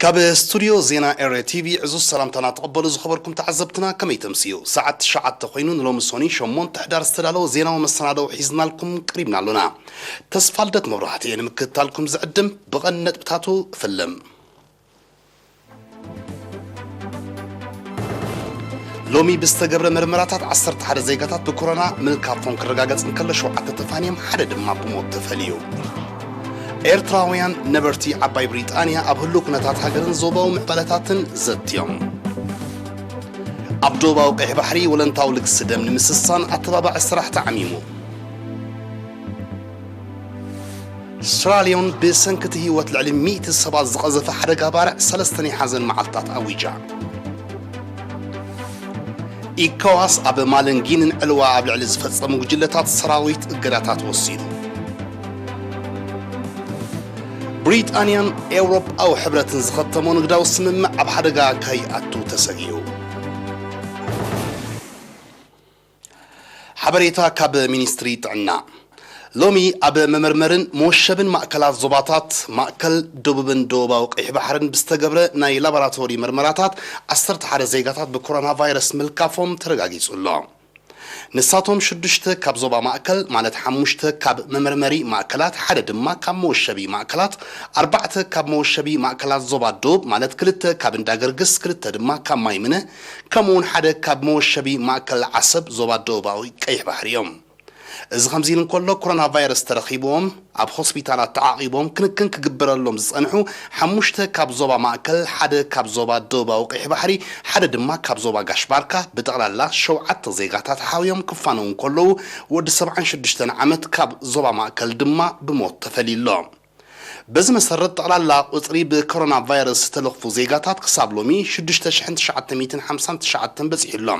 ካብ ስቱድዮ ዜና ኤረ ቲቪ ዕዙዝ ሰላምታና ተቐበሉ ዝኸበርኩም ተዓዘብትና፣ ከመይ ተምስዩ? ሰዓት ትሽዓተ ኮይኑ ንሎሚ ሶኒ ሸሞንተ ሕዳር ዝተዳለወ ዜናዊ መሰናደው ሒዝናልኩም ቀሪብና ኣሎና። ተስፋ ልደት መብራህቲ እየ ንምክትታልኩም ዝዕድም። ብቐን ነጥብታቱ እፍልም። ሎሚ ብዝተገብረ መርመራታት ዓሰርተ ሓደ ዜጋታት ብኮሮና ምልካፎም ክረጋገጽ እንከሎ፣ ሸውዓተ ተፋንዮም፣ ሓደ ድማ ብሞት ተፈልዩ። ኤርትራውያን ነበርቲ ዓባይ ብሪጣንያ ኣብ ህሉው ኩነታት ሃገርን ዞባዊ ምዕባለታትን ዘትዮም። ኣብ ዶባዊ ቀይሕ ባሕሪ ወለንታዊ ልግሲ ደም ንምስሳን ኣተባባዒ ስራሕ ተዓሚሙ። ኣውስትራልዮን ብሰንኪ እቲ ህይወት ልዕሊ ሚእቲ ሰባት ዝቐዘፈ ሓደጋ ባርዕ ሰለስተ ናይ ሓዘን መዓልታት ኣዊጃ። ኢኮዋስ ኣብ ማልን ጊኒን ዕልዋ ኣብ ልዕሊ ዝፈጸሙ ጉጅለታት ሰራዊት እገዳታት ወሲዱ። ብሪጣንያን ኤውሮጳዊ ሕብረትን ዝኸተሞ ንግዳዊ ስምምዕ ኣብ ሓደጋ ከይኣቱ ተሰጊኡ። ሓበሬታ ካብ ሚኒስትሪ ጥዕና። ሎሚ ኣብ መመርመርን መወሸብን ማእከላት ዞባታት ማእከል፣ ደቡብን ደቡባዊ ቀይሕ ባሕርን ብዝተገብረ ናይ ላቦራቶሪ መርመራታት ዓሰርተ ሓደ ዜጋታት ብኮሮና ቫይረስ ምልካፎም ተረጋጊጹ ኣሎ። ንሳቶም ሽዱሽተ ካብ ዞባ ማእከል፣ ማለት ሓሙሽተ ካብ መመርመሪ ማእከላት፣ ሓደ ድማ ካብ መወሸቢ ማእከላት፣ ኣርባዕተ ካብ መወሸቢ ማእከላት ዞባ ዶብ፣ ማለት ክልተ ካብ እንዳገርግስ፣ ክልተ ድማ ካብ ማይምነ፣ ከምኡውን ሓደ ካብ መወሸቢ ማእከል ዓሰብ ዞባ ደቡባዊ ቀይሕ ባሕሪ እዮም። እዚ ከምዚ ኢሉ እንከሎ፣ ኮሮና ቫይረስ ተረኺብዎም ኣብ ሆስፒታላት ተዓቒቦም ክንክን ክግበረሎም ዝጸንሑ ሓሙሽተ ካብ ዞባ ማእከል፣ ሓደ ካብ ዞባ ደቡባዊ ቀይሕ ባሕሪ፣ ሓደ ድማ ካብ ዞባ ጋሽ ባርካ፣ ብጠቕላላ ሸውዓተ ዜጋታት ሓውዮም ክፋነዉ እንከለዉ፣ ወዲ ሰብዓን ሽዱሽተን ዓመት ካብ ዞባ ማእከል ድማ ብሞት ተፈልዩ ኣሎ። በዚ መሰረት፣ ጠቕላላ ቁጽሪ ብኮሮና ቫይረስ ዝተለኽፉ ዜጋታት ክሳብ ሎሚ ሽዱሽተ ሽሕን ትሽዓተ ሚእትን ሓምሳን ትሽዓተን በጺሑ ኣሎ።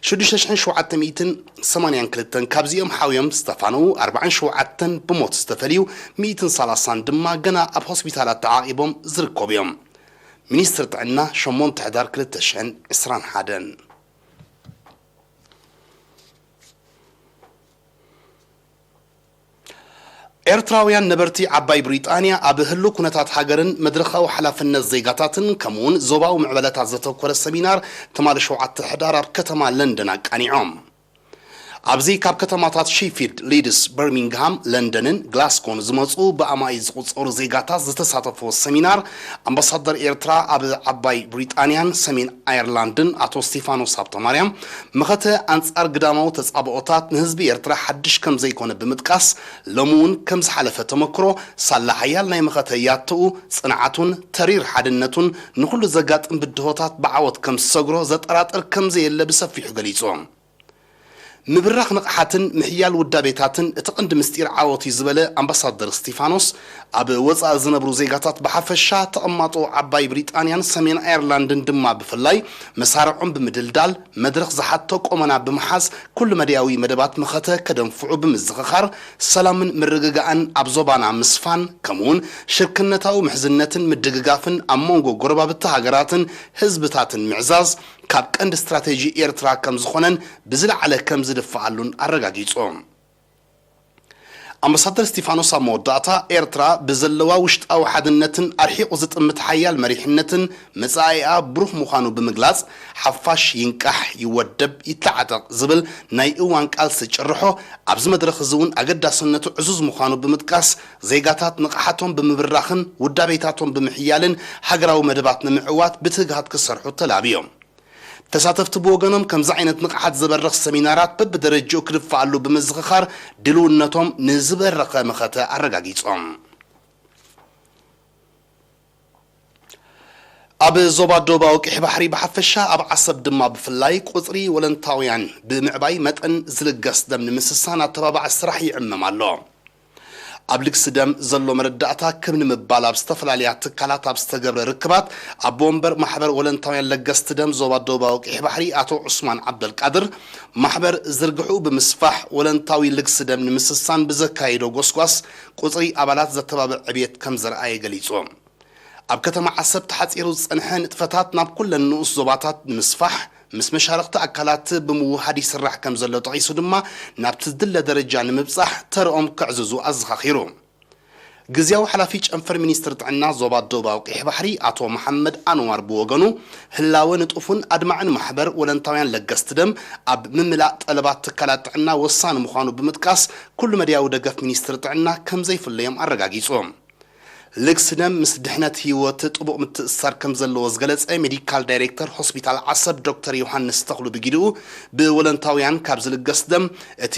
ሽዱሽተ ሽሕን ሸውዓተ ሚእትን ሰማንያን ክልተን ካብዚኦም ሓውዮም ዝተፋነዉ ኣርባዓን ሸውዓተን ብሞት ዝተፈልዩ ሚእትን ሰላሳን ድማ ገና ኣብ ሆስፒታላት ተዓቒቦም ዝርከቡ እዮም። ሚኒስትሪ ጥዕና ሸሞንተ ሕዳር ክልተ ሽሕን ዕስራን ሓደን። ኤርትራውያን ነበርቲ ዓባይ ብሪጣንያ ኣብ ህሉው ኩነታት ሃገርን መድረኻዊ ሓላፍነት ዜጋታትን ከምኡውን ዞባዊ ምዕበለታት ዘተኮረ ሰሚናር ትማሊ ሸውዓተ ሕዳር ኣብ ከተማ ለንደን ኣቃኒዖም። ኣብዚ ካብ ከተማታት ሺፊልድ፣ ሊድስ፣ በርሚንግሃም፣ ለንደንን ግላስጎን ዝመጹ ብኣማኢት ዝቑጸሩ ዜጋታት ዝተሳተፍዎ ሰሚናር፣ ኣምባሳደር ኤርትራ ኣብ ዓባይ ብሪጣንያን ሰሜን ኣየርላንድን ኣቶ ስቲፋኖስ ሃብተማርያም፣ መኸተ ኣንጻር ግዳማዊ ተጻብኦታት ንህዝቢ ኤርትራ ሓድሽ ከም ዘይኮነ ብምጥቃስ፣ ሎሚ እውን ከም ዝሓለፈ ተመክሮ፣ ሳላ ሓያል ናይ መኸተ ያትኡ፣ ጽንዓቱን ተሪር ሓድነቱን ንኹሉ ዘጋጥም ብድሆታት ብዓወት ከም ዝሰግሮ ዘጠራጥር ከም ዘየለ ብሰፊሑ ገሊጹ። ምብራኽ ንቕሓትን ምሕያል ውዳቤታትን እቲ ቀንዲ ምስጢር ዓወት እዩ ዝበለ ኣምባሳደር ስቲፋኖስ፣ ኣብ ወጻኢ ዝነብሩ ዜጋታት ብሓፈሻ፣ ተቐማጦ ዓባይ ብሪጣንያን ሰሜን ኣየርላንድን ድማ ብፍላይ፣ መሳርዖም ብምድልዳል፣ መድረኽ ዝሓቶ ቆመና ብምሓዝ፣ ኩሉ መዳያዊ መደባት መኸተ ከደንፍዑ ብምዝኽኻር፣ ሰላምን ምርግጋእን ኣብ ዞባና ምስፋን፣ ከምኡውን ሽርክነታዊ ምሕዝነትን ምድግጋፍን ኣብ መንጎ ጎረባብቲ ሃገራትን ህዝብታትን ምዕዛዝ፣ ካብ ቀንዲ ስትራቴጂ ኤርትራ ከም ዝኾነን ብዝለዓለ ከም ዝድፍኣሉን ኣረጋጊጹ። ኣምባሳደር ስቲፋኖስ ኣብ መወዳእታ፣ ኤርትራ ብዘለዋ ውሽጣዊ ሓድነትን ኣርሒቑ ዝጥምት ሓያል መሪሕነትን መጻኢኣ ብሩህ ምዃኑ ብምግላጽ፣ ሓፋሽ ይንቃሕ ይወደብ ይተዓጠቕ ዝብል ናይ እዋን ቃልሲ ጭርሖ ኣብዚ መድረኽ እዚ እውን ኣገዳስነቱ ዕዙዝ ምዃኑ ብምጥቃስ፣ ዜጋታት ንቕሓቶም ብምብራኽን ውዳቤታቶም ብምሕያልን ሃገራዊ መደባት ንምዕዋት ብትግሃት ክሰርሑ ተላብዮም። ተሳተፍቲ ብወገኖም፣ ከምዚ ዓይነት ንቕሓት ዝበርኽ ሰሚናራት በብደረጅኡ ክድፍኣሉ ብምዝኽኻር፣ ድልውነቶም ንዝበረኸ መኸተ ኣረጋጊጾም። ኣብ ዞባ ዶባዊ ቀይሕ ባሕሪ ብሓፈሻ፣ ኣብ ዓሰብ ድማ ብፍላይ፣ ቁጽሪ ወለንታውያን ብምዕባይ፣ መጠን ዝልገስ ደም ንምስሳን ኣተባባዒ ስራሕ ይዕመም ኣሎ። ኣብ ልግሲ ደም ዘሎ መረዳእታ ክብ ንምባል፣ ኣብ ዝተፈላለያ ትካላት ኣብ ዝተገብረ ርክባት፣ ኣቦ ወንበር ማሕበር ወለንታውያን ለገስቲ ደም ዞባ ደቡባዊ ቀይሕ ባሕሪ ኣቶ ዑስማን ዓብደልቃድር፣ ማሕበር ዝርግሕኡ ብምስፋሕ፣ ወለንታዊ ልግሲ ደም ንምስሳን ብዘካየዶ ጎስጓስ፣ ቁጽሪ ኣባላት ዘተባብዕ ዕብየት ከም ዘርኣየ ገሊጹ። ኣብ ከተማ ዓሰብ ተሓጺሩ ዝጸንሐ ንጥፈታት ናብ ኩለን ንኡስ ዞባታት ንምስፋሕ፣ ምስ መሻርኽቲ ኣካላት ብምውሃድ ይስራሕ ከም ዘሎ ጠቒሱ ድማ፣ ናብቲ ዝድለ ደረጃ ንምብጻሕ ተርኦም ከዕዝዙ ኣዘኻኺሩ። ግዝያዊ ሓላፊ ጨንፈር ሚኒስትሪ ጥዕና ዞባ ደቡባዊ ቀይሕ ባሕሪ ኣቶ መሓመድ ኣንዋር ብወገኑ፣ ህላወ ንጡፍን ኣድማዕን ማሕበር ወለንታውያን ለገስቲ ደም ኣብ ምምላእ ጠለባት ትካላት ጥዕና ወሳኒ ምዃኑ ብምጥቃስ፣ ኩሉ መድያዊ ደገፍ ሚኒስትሪ ጥዕና ከም ዘይፍለዮም ኣረጋጊጹ። ልግሲ ደም ምስ ድሕነት ህይወት ጥቡቕ ምትእስሳር ከም ዘለዎ ዝገለጸ ሜዲካል ዳይሬክተር ሆስፒታል ዓሰብ ዶክተር ዮሃንስ ተኽሉ ብጊድኡ፣ ብወለንታውያን ካብ ዝልገስ ደም እቲ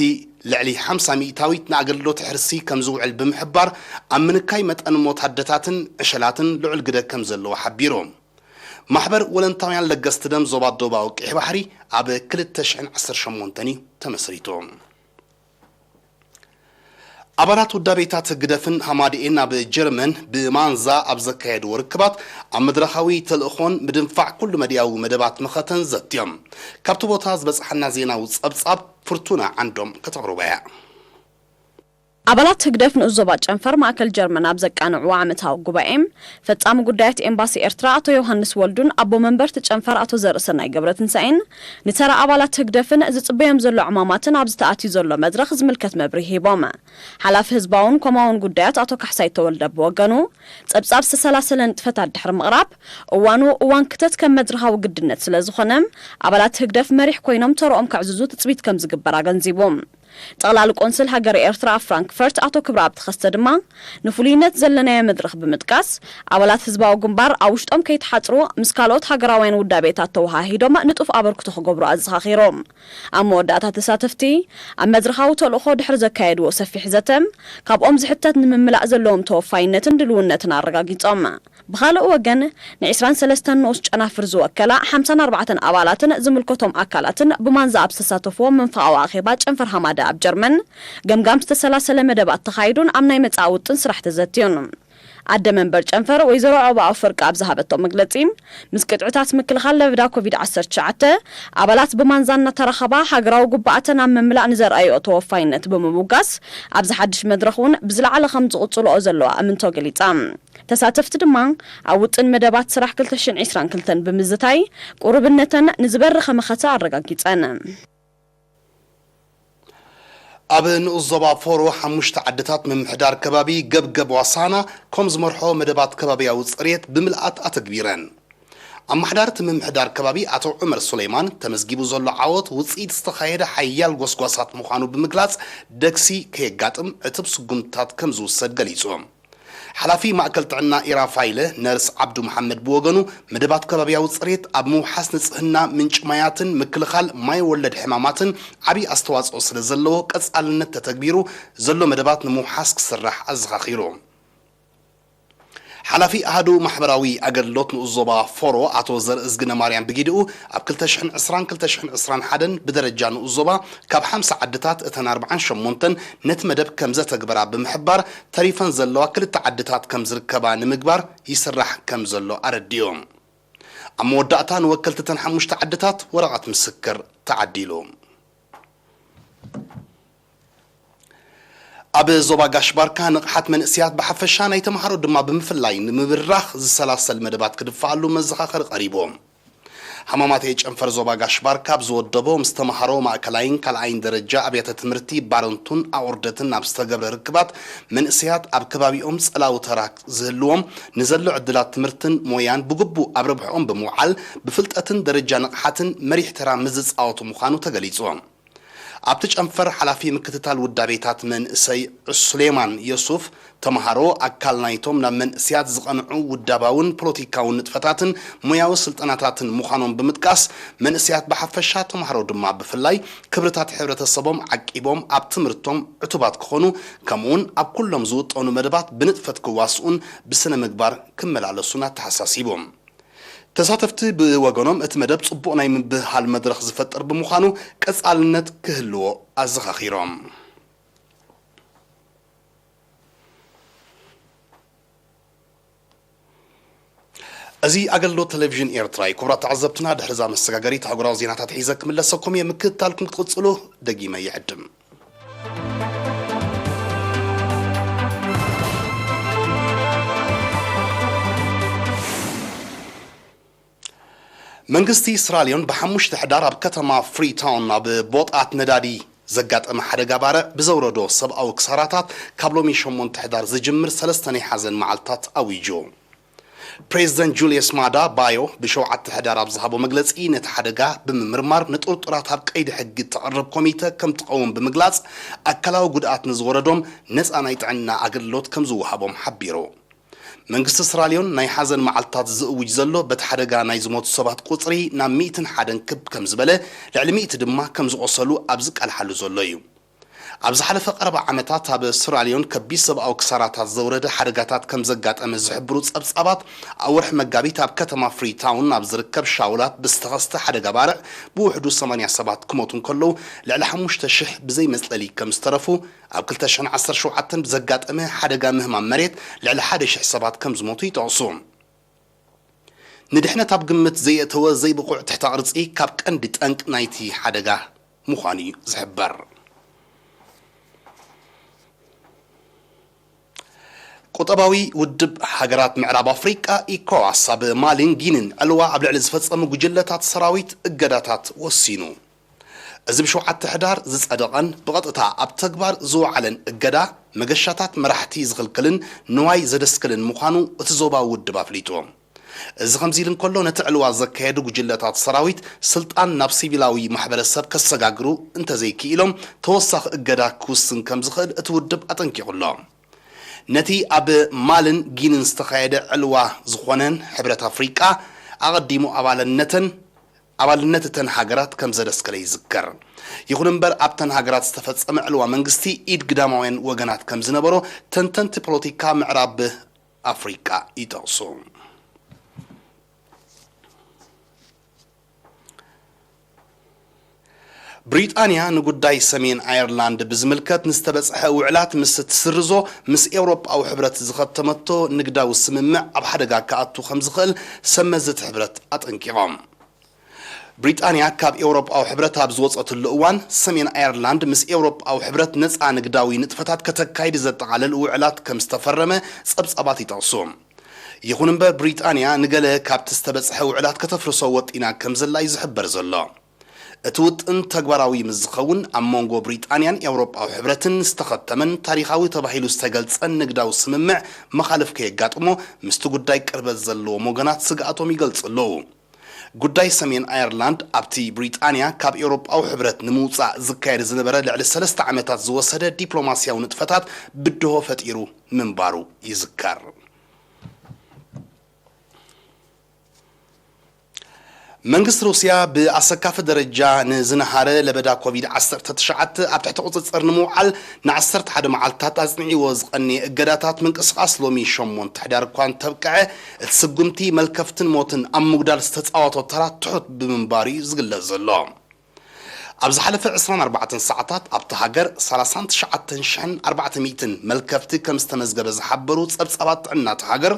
ልዕሊ ሓምሳ ሚእታዊት ንኣገልግሎት ሕርሲ ከም ዝውዕል ብምሕባር፣ ኣብ ምንካይ መጠን ሞት ኣደታትን ዕሸላትን ልዑል ግደ ከም ዘለዎ ሓቢሩ። ማሕበር ወለንታውያን ለገስቲ ደም ዞባ ደቡባዊ ቀይሕ ባሕሪ ኣብ ክልተ ሽሕን ዓሰርተ ሸሞንተን እዩ ተመስሪቱ። ኣባላት ውዳቤታት ህግደፍን ሃማድኤን ኣብ ጀርመን ብማንዛ ኣብ ዘካየድዎ ርክባት፣ ኣብ መድረኻዊ ተልእኾን ምድንፋዕ ኩሉ መድያዊ መደባት መኸተን ዘትዮም። ካብቲ ቦታ ዝበጽሓና ዜናዊ ጸብጻብ ፍርቱና ዓንዶም ከተቕርቦ እያ። ኣባላት ህግደፍ ንኡስ ዞባ ጨንፈር ማእከል ጀርመን ኣብ ዘቃንዕዎ ዓመታዊ ጉባኤ፣ ፈጻሚ ጉዳያት ኤምባሲ ኤርትራ ኣቶ ዮሃንስ ወልዱን ኣቦ መንበርቲ ጨንፈር ኣቶ ዘርእሰናይ ገብረትንሳኤን፣ ንተራ ኣባላት ህግደፍን ዝጽበዮም ዘሎ ዕማማትን ኣብዚ ተኣትዩ ዘሎ መድረኽ ዝምልከት መብርሂ ሂቦም። ሓላፊ ህዝባውን ኮማውን ጉዳያት ኣቶ ካሕሳይ ተወልደ ብወገኑ፣ ጸብጻብ ዝተሰላሰለ ንጥፈታት ድሕሪ ምቕራብ፣ እዋኑ እዋን ክተት ከም መድረኻዊ ግድነት ስለ ዝኾነ፣ ኣባላት ህግደፍ መሪሕ ኮይኖም ተርኦም ከዕዝዙ ትጽቢት ከም ዝግበር ኣገንዚቡ። ጠቕላሊ ቆንስል ሃገረ ኤርትራ ኣብ ፍራንክፈርት ኣቶ ክብረኣብ ተኸስተ ድማ፣ ንፍሉይነት ዘለናዮ መድረኽ ብምጥቃስ፣ ኣባላት ህዝባዊ ግንባር ኣብ ውሽጦም ከይተሓጽሩ፣ ምስ ካልኦት ሃገራውያን ውዳቤታት ተወሃሂዶም ንጡፍ ኣበርክቶ ክገብሩ ኣዘኻኺሮም። ኣብ መወዳእታ ተሳተፍቲ፣ ኣብ መድረኻዊ ተልእኾ ድሕሪ ዘካየድዎ ሰፊሕ ዘተ፣ ካብኦም ዝሕተት ንምምላእ ዘለዎም ተወፋይነትን ድልውነትን ኣረጋጊጾም። ብኻልእ ወገን፣ ንዒስራን ሰለስተን ንኡስ ጨናፍር ዝወከላ ሓምሳን ኣርባዕተን ኣባላትን ዝምልከቶም ኣካላትን ብማንዛ ኣብ ዝተሳተፍዎ መንፈቓዊ ኣኼባ ጨንፈር ሃማደ ኣብ ጀርመን፣ ገምጋም ዝተሰላሰለ መደባት ተኻይዱን ኣብ ናይ መጻኢ ውጥን ስራሕ ተዘትዩን። ኣደ መንበር ጨንፈር ወይዘሮ ዑቕባ ኣፈወርቂ ኣብ ዝሃበቶ መግለጺ፣ ምስ ቅጥዕታት ምክልኻል ለበዳ ኮቪድ ዓሰርተ ትሽዓተ ኣባላት ብማንዛ እናተራኸባ ሃገራዊ ጉባኣተን ኣብ ምምላእ ንዘርኣዮ ተወፋይነት ብምምጓስ፣ ኣብዚ ሓድሽ መድረኽ እውን ብዝለዓለ ከም ዝቕጽልኦ ዘለዋ እምንቶ ገሊጻ። ተሳተፍቲ ድማ ኣብ ውጥን መደባት ስራሕ ክልተ ሽሕን ዕስራን ክልተን ብምዝታይ፣ ቁርብነተን ንዝበረኸ መኸተ ኣረጋጊጸን። ኣብ ንኡስ ዞባ ፎሮ ሓሙሽተ ዓድታት ምምሕዳር ከባቢ ገብገብ ዋሳና ከም ዝመርሖ መደባት ከባብያዊ ጽሬት ብምልኣት ኣተግቢረን። ኣመሓዳሪ እቲ ምምሕዳር ከባቢ ኣቶ ዑመር ሱሌማን፣ ተመዝጊቡ ዘሎ ዓወት ውጽኢት ዝተኻየደ ሓያል ጎስጓሳት ምዃኑ ብምግላጽ፣ ደግሲ ከየጋጥም ዕቱብ ስጉምትታት ከም ዝውሰድ ገሊጹ። ሓላፊ ማእከል ጥዕና ኢራፋይለ ነርስ ዓብዱ መሓመድ ብወገኑ፣ መደባት ከባብያዊ ጽሬት ኣብ ምውሓስ ንጽህና ምንጪ ማያትን ምክልኻል ማይ ወለድ ሕማማትን ዓብዪ ኣስተዋጽኦ ስለ ዘለዎ፣ ቀጻልነት ተተግቢሩ ዘሎ መደባት ንምውሓስ ክስራሕ ኣዘኻኺሩ። ሓላፊ ኣሃዱ ማሕበራዊ ኣገልግሎት ንኡስ ዞባ ፎሮ ኣቶ ዘርእዝግነ ማርያም ብጊድኡ፣ ኣብ ክልተ ሽሕን ዕስራን ክልተ ሽሕን ዕስራን ሓደን ብደረጃ ንኡስ ዞባ ካብ ሓምሳ ዓድታት እተን ኣርብዓን ሸሞንተን ነቲ መደብ ከም ዘተግበራ ብምሕባር፣ ተሪፈን ዘለዋ ክልተ ዓድታት ከም ዝርከባ ንምግባር ይስራሕ ከም ዘሎ ኣረዲኡ። ኣብ መወዳእታ ንወከልቲ እተን ሓሙሽተ ዓድታት ወረቐት ምስክር ተዓዲሉ። ኣብ ዞባ ጋሽ ባርካ ንቕሓት መንእስያት ብሓፈሻ ናይ ተምሃሮ ድማ ብምፍላይ ንምብራኽ ዝሰላሰል መደባት ክድፈኣሉ መዘኻኸሪ ቀሪቡ። ሃማማተይ ጨንፈር ዞባ ጋሽ ባርካ ኣብ ዝወደቦ ምስ ተምሃሮ ማእከላይን ካልኣይን ደረጃ ኣብያተ ትምህርቲ ባረንቱን ኣቑርደትን ኣብ ዝተገብረ ርክባት መንእስያት ኣብ ከባቢኦም ጸላዊ ተራ ዝህልዎም ንዘሎ ዕድላት ትምህርትን ሞያን ብግቡእ ኣብ ረብሕኦም ብምውዓል ብፍልጠትን ደረጃ ንቕሓትን መሪሕ ተራ ምስ ዝጻወቱ ምዃኑ ተገሊጹ። ኣብቲ ጨንፈር ሓላፊ ምክትታል ውዳቤታት መንእሰይ ሱሌማን የሱፍ፣ ተምሃሮ ኣካል ናይቶም ናብ መንእስያት ዝቐንዑ ውዳባውን ፖለቲካውን ንጥፈታትን ሞያዊ ስልጠናታትን ምዃኖም ብምጥቃስ፣ መንእስያት ብሓፈሻ ተምሃሮ ድማ ብፍላይ ክብርታት ሕብረተሰቦም ዓቂቦም ኣብ ትምህርቶም ዕቱባት ክኾኑ፣ ከምኡውን ኣብ ኩሎም ዝውጠኑ መደባት ብንጥፈት ክዋስኡን ብስነ ምግባር ክመላለሱን ኣተሓሳሲቡ። ተሳተፍቲ ብወገኖም፣ እቲ መደብ ጽቡቕ ናይ ምብህሃል መድረኽ ዝፈጥር ብምዃኑ፣ ቀጻልነት ክህልዎ ኣዘኻኺሮም። እዚ ኣገልግሎት ቴሌቪዥን ኤርትራ እዩ። ክቡራት ተዓዘብትና፣ ድሕሪ እዛ መሰጋገሪት ኣህጉራዊ ዜናታት ሒዘ ክምለሰኩም እየ። ምክትታልኩም ክትቕጽሉ ደጊመ ይዕድም። መንግስቲ ስራልዮን ብሓሙሽተ ሕዳር ኣብ ከተማ ፍሪታውን ኣብ ቦጣት ነዳዲ ዘጋጠመ ሓደጋ ባርዕ ብዘውረዶ ሰብኣዊ ክሳራታት ካብ ሎሚ ሸሞንተ ሕዳር ዝጅምር ሰለስተ ናይ ሓዘን መዓልታት ኣዊጁ። ፕሬዚደንት ጁልየስ ማዳ ባዮ ብሸውዓተ ሕዳር ኣብ ዝሃቦ መግለጺ፣ ነቲ ሓደጋ ብምምርማር ንጥርጡራት ኣብ ቀይዲ ሕጊ እተቕርብ ኮሚተ ከም ትቐውም ብምግላጽ፣ ኣካላዊ ጉድኣት ንዝወረዶም ነጻ ናይ ጥዕና ኣገልግሎት ከም ዝወሃቦም ሓቢሩ። መንግስቲ ኣውስትራልዮን ናይ ሓዘን መዓልታት ዝእውጅ ዘሎ፣ በቲ ሓደጋ ናይ ዝሞቱ ሰባት ቁጽሪ ናብ ሚእትን ሓደን ክብ ከም ዝበለ፣ ልዕሊ ሚእቲ ድማ ከም ዝቖሰሉ ኣብ ዝቃልሓሉ ዘሎ እዩ። ኣብ ዝሓለፈ ቀረባ ዓመታት ኣብ ኣውስትራልዮን ከቢድ ሰብኣዊ ክሳራታት ዘውረደ ሓደጋታት ከም ዘጋጠመ ዝሕብሩ ጸብጻባት፣ ኣብ ወርሒ መጋቢት ኣብ ከተማ ፍሪታውን ኣብ ዝርከብ ሻውላት ብዝተኸስተ ሓደጋ ባርዕ ብውሕዱ ሰማንያ ሰባት ክሞቱ እንከለዉ፣ ልዕሊ ሓሙሽተ ሽሕ ብዘይ መጽለሊ ከም ዝተረፉ፣ ኣብ ክልተ ሽሕን ዓሰርተ ሸውዓተን ብዘጋጠመ ሓደጋ ምህማም መሬት ልዕሊ ሓደ ሽሕ ሰባት ከም ዝሞቱ ይጠቕሱ። ንድሕነት ኣብ ግምት ዘየእተወ ዘይብቑዕ ትሕተ ቅርጺ ካብ ቀንዲ ጠንቂ ናይቲ ሓደጋ ምዃኑ እዩ ዝሕበር። ቁጠባዊ ውድብ ሃገራት ምዕራብ ኣፍሪቃ፣ ኢኮዋስ፣ ኣብ ማሊን ጊኒን ዕልዋ ኣብ ልዕሊ ዝፈጸሙ ጉጅለታት ሰራዊት እገዳታት ወሲኑ። እዚ ብሸውዓተ ሕዳር ዝጸደቐን ብቐጥታ ኣብ ተግባር ዝወዓለን እገዳ፣ መገሻታት መራሕቲ ዝኽልክልን ንዋይ ዘደስክልን ምዃኑ እቲ ዞባዊ ውድብ ኣፍሊጡ። እዚ ከምዚ ኢሉ እንከሎ፣ ነቲ ዕልዋ ዘካየዱ ጉጅለታት ሰራዊት፣ ስልጣን ናብ ሲቪላዊ ማሕበረሰብ ከሰጋግሩ እንተዘይክኢሎም፣ ተወሳኺ እገዳ ክውስን ከም ዝኽእል እቲ ውድብ ኣጠንቂቑ ኣሎ። ነቲ ኣብ ማልን ጊንን ዝተኻየደ ዕልዋ ዝኾነን ሕብረት ኣፍሪቃ፣ ኣቐዲሙ ኣባልነተን ኣባልነት እተን ሃገራት ከም ዘደስከለ ይዝከር። ይኹን እምበር፣ ኣብተን ሃገራት ዝተፈጸመ ዕልዋ መንግስቲ ኢድ ግዳማውያን ወገናት ከም ዝነበሮ፣ ተንተንቲ ፖለቲካ ምዕራብ ኣፍሪቃ ይጠቕሱ። ብሪጣንያ ንጉዳይ ሰሜን ኣየርላንድ ብዝምልከት ንዝተበጽሐ ውዕላት ምስ ትስርዞ፣ ምስ ኤውሮጳዊ ሕብረት ዝኸተመቶ ንግዳዊ ስምምዕ ኣብ ሓደጋ ክኣቱ ከም ዝኽእል ሰመዝቲ ሕብረት ኣጠንቂቖም። ብሪጣንያ ካብ ኤውሮጳዊ ሕብረት ኣብ ዝወጸትሉ እዋን፣ ሰሜን ኣየርላንድ ምስ ኤውሮጳዊ ሕብረት ነጻ ንግዳዊ ንጥፈታት ከተካይድ ዘጠቓልል ውዕላት ከም ዝተፈረመ ጸብጻባት ይጠቕሱ። ይኹን እምበር፣ ብሪጣንያ ንገለ ካብቲ ዝተበጽሐ ውዕላት ከተፍርሶ ወጢና ከም ዘላ እዩ ዝሕበር ዘሎ። እቲ ውጥን ተግባራዊ ምስ ዝኸውን፣ ኣብ መንጎ ብሪጣንያን ኤውሮጳዊ ሕብረትን ዝተኸተመን ታሪኻዊ ተባሂሉ ዝተገልጸን ንግዳዊ ስምምዕ መኻልፍ ከየጋጥሞ፣ ምስቲ ጉዳይ ቅርበት ዘለዎም ወገናት ስግኣቶም ይገልጹ ኣለዉ። ጉዳይ ሰሜን ኣየርላንድ፣ ኣብቲ ብሪጣንያ ካብ ኤውሮጳዊ ሕብረት ንምውጻእ ዝካየድ ዝነበረ ልዕሊ ሰለስተ ዓመታት ዝወሰደ ዲፕሎማስያዊ ንጥፈታት ብድሆ ፈጢሩ ምንባሩ ይዝከር። መንግስቲ ሩስያ ብኣሰካፊ ደረጃ ንዝነሃረ ለበዳ ኮቪድ ዓሰርተ ትሽዓተ ኣብ ትሕቲ ቁጽጽር ንምውዓል ንዓሰርተ ሓደ መዓልታት ኣጽኒዕዎ ዝቐነየ እገዳታት ምንቅስቓስ ሎሚ ሸሞንተ ሕዳር እኳ እንተብቅዐ፣ እቲ ስጉምቲ መልከፍትን ሞትን ኣብ ምጉዳል ዝተጻወቶ ተራ ትሑት ብምንባሩ እዩ ዝግለጽ ዘሎ። ኣብ ዝሓለፈ ዕስራን ኣርባዕተን ሰዓታት ኣብታ ሃገር ሰላሳን ትሽዓተን ሽሕን ኣርባዕተ ሚእትን መልከፍቲ ከም ዝተመዝገበ ዝሓበሩ ጸብጻባት ጥዕና እታ ሃገር፣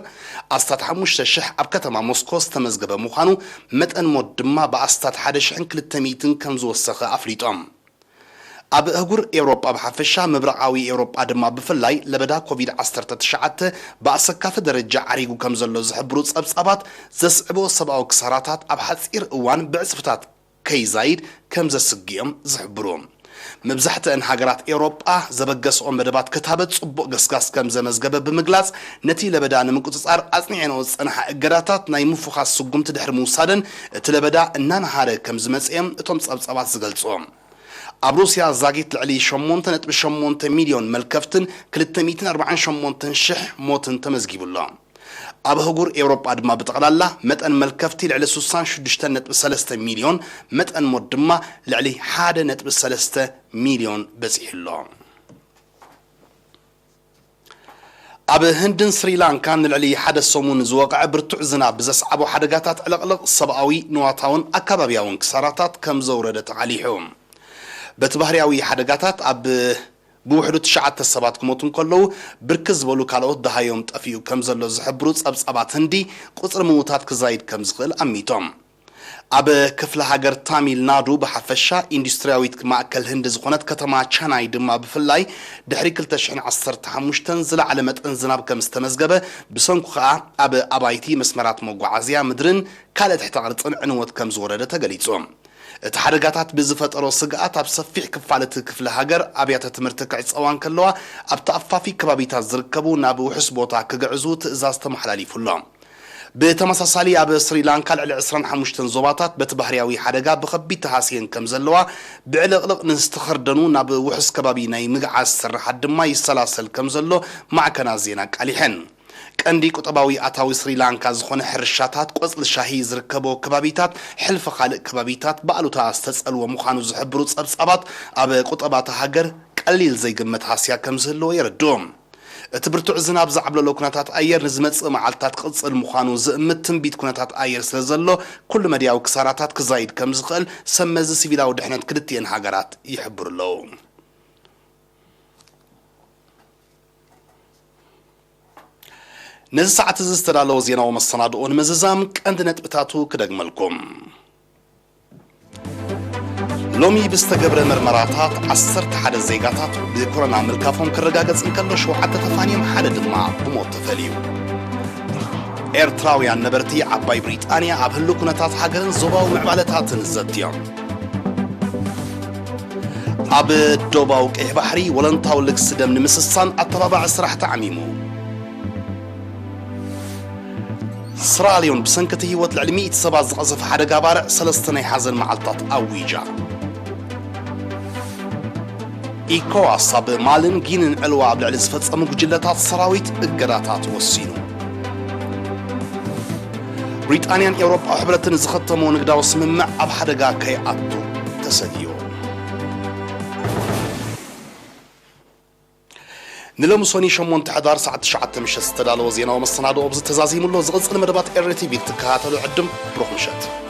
ኣስታት ሓሙሽተ ሽሕ ኣብ ከተማ ሞስኮ ዝተመዝገበ ምዃኑ፣ መጠን ሞት ድማ ብኣስታት ሓደ ሽሕን ክልተ ሚእትን ከም ዝወሰኸ ኣፍሊጦም። ኣብ ኣህጉር ኤውሮጳ ብሓፈሻ፣ ምብራቓዊ ኤውሮጳ ድማ ብፍላይ፣ ለበዳ ኮቪድ ዓሰርተ ትሽዓተ ብኣሰካፊ ደረጃ ዓሪጉ ከም ዘሎ ዝሕብሩ ጸብጻባት፣ ዘስዕቦ ሰብኣዊ ክሳራታት ኣብ ሓጺር እዋን ብዕጽፍታት ከይዛይድ ከም ዘስግኦም ዝሕብሩ። መብዛሕትአን ሃገራት ኤውሮጳ ዘበገስኦ መደባት ክታበት ጽቡቕ ገስጋስ ከም ዘመዝገበ ብምግላጽ፣ ነቲ ለበዳ ንምቁጽጻር ኣጽኒዐንኦ ዝጸንሓ እገዳታት ናይ ምፉኻስ ስጉምቲ ድሕሪ ምውሳደን፣ እቲ ለበዳ እናነሃረ ከም ዝመጽእ'ዮም እቶም ጸብጻባት ዝገልጹ። ኣብ ሩስያ ዛጊት ልዕሊ ሸሞንተ ነጥቢ ሸሞንተ ሚልዮን መልከፍትን ክልተ ሚእትን ኣርባዓን ሸሞንተን ሽሕ ሞትን ተመዝጊቡ ኣሎ። ኣብ ኣህጉር ኤውሮጳ ድማ ብጠቕላላ መጠን መልከፍቲ ልዕሊ ስሳን ሽዱሽተን ነጥቢ ሰለስተ ሚልዮን፣ መጠን ሞት ድማ ልዕሊ ሓደ ነጥቢ ሰለስተ ሚልዮን በጺሑ ኣሎ። ኣብ ህንድን ስሪላንካን ንልዕሊ ሓደ ሰሙን ዝወቕዐ ብርቱዕ ዝናብ ብዘስዓቦ ሓደጋታት ዕልቕልቕ ሰብኣዊ፣ ንዋታውን ኣከባብያውን ክሳራታት ከም ዘውረደ ተቓሊሑ። በቲ ባህርያዊ ሓደጋታት ኣብ ብውሕዱ ትሽዓተ ሰባት ክሞቱ እንከለዉ፣ ብርክት ዝበሉ ካልኦት ደሃዮም ጠፊኡ ከም ዘሎ ዝሕብሩ ጸብጻባት ህንዲ፣ ቁጽሪ ምዉታት ክዛይድ ከም ዝኽእል ኣሚቶም። ኣብ ክፍለ ሃገር ታሚል ናዱ ብሓፈሻ፣ ኢንዱስትርያዊት ማእከል ህንዲ ዝኾነት ከተማ ቻናይ ድማ ብፍላይ፣ ድሕሪ ክልተ ሽሕን ዓሰርተ ሓሙሽተን ዝለዓለ መጠን ዝናብ ከም ዝተመዝገበ፣ ብሰንኩ ኸኣ ኣብ ኣባይቲ፣ መስመራት መጓዓዝያ ምድርን ካልእ ትሕተ ቅርጽን ዕንወት ከም ዝወረደ ተገሊጹ። እቲ ሓደጋታት ብዝፈጠሮ ስግኣት ኣብ ሰፊሕ ክፋል እቲ ክፍለ ሃገር ኣብያተ ትምህርቲ ክዕጸዋ እንከለዋ፣ ኣብ ተኣፋፊ ከባቢታት ዝርከቡ ናብ ውሑስ ቦታ ክግዕዙ ትእዛዝ ተመሓላሊፉ ኣሎ። ብተመሳሳሊ ኣብ ስሪላንካ ልዕሊ ዕስራን ሓሙሽተን ዞባታት በቲ ባህርያዊ ሓደጋ ብኸቢድ ተሃስየን ከም ዘለዋ፣ ብዕልቕልቕ ንዝተኸርደኑ ናብ ውሑስ ከባቢ ናይ ምግዓዝ ስርሓት ድማ ይሰላሰል ከም ዘሎ ማዕከናት ዜና ኣቃሊሐን። ቀንዲ ቁጠባዊ ኣታዊ ስሪላንካ ዝኾነ ሕርሻታት፣ ቆጽሊ ሻሂ ዝርከቦ ከባቢታት፣ ሕልፊ ካልእ ከባቢታት ብኣሉታ ዝተጸልወ ምዃኑ ዝሕብሩ ጸብጻባት፣ ኣብ ቁጠባ እታ ሃገር ቀሊል ዘይግመት ሃስያ ከም ዝህልዎ የረድኡ። እቲ ብርቱዕ ዝናብ ዝዓብለሎ ኩነታት ኣየር ንዝመጽእ መዓልታት ክቕጽል ምዃኑ ዝእምት ትንቢት ኩነታት ኣየር ስለ ዘሎ፣ ኩሉ መድያዊ ክሳራታት ክዛይድ ከም ዝኽእል ሰብ መዚ ሲቪላዊ ድሕነት ክልቲኤን ሃገራት ይሕብሩ ኣለዉ። ነዚ ሰዓት እዚ ዝተዳለወ ዜናዊ መሰናድኦ ንምዝዛም ቀንዲ ነጥብታቱ ክደግመልኩም። ሎሚ ብዝተገብረ መርመራታት ዓሰርተ ሓደ ዜጋታት ብኮሮና ምልካፎም ክረጋገጽ እንከሎ፣ ሸውዓተ ተፋንዮም፣ ሓደ ድማ ብሞት ተፈልዩ። ኤርትራውያን ነበርቲ ዓባይ ብሪጣንያ ኣብ ህሉው ኩነታት ሃገርን ዞባዊ ምዕባለታትን ዘትዮም። ኣብ ዶባዊ ቀይሕ ባሕሪ ወለንታዊ ልግሲ ደም ንምስሳን ኣተባባዒ ስራሕ ተዓሚሙ። ስራልዮን ብሰንኪ እቲ ህይወት ልዕሊ ሚእቲ ሰባት ዝቐዘፈ ሓደጋ ባርዕ ሰለስተ ናይ ሓዘን መዓልታት ኣዊጃ። ኢኮዋስ ኣብ ማልን ጊንን ዕልዋ ኣብ ልዕሊ ዝፈጸሙ ጉጅለታት ሰራዊት እገዳታት ወሲኑ። ብሪጣንያን ኤውሮጳዊ ሕብረትን ዝኸተምዎ ንግዳዊ ስምምዕ ኣብ ሓደጋ ከይኣቱ ተሰግዩ። ንሎሚ ሶኒ ሸሞንተ ሕዳር ሰዓት ትሽዓተ ምሸት ዝተዳለወ ዜናዊ መሰናድኦ ኣብዚ ተዛዚሙ ኣሎ። ዝቕጽል መደባት ኤሪ ቲቪ ክትከታተሉ ዕድም። ብሩኽ ምሸት።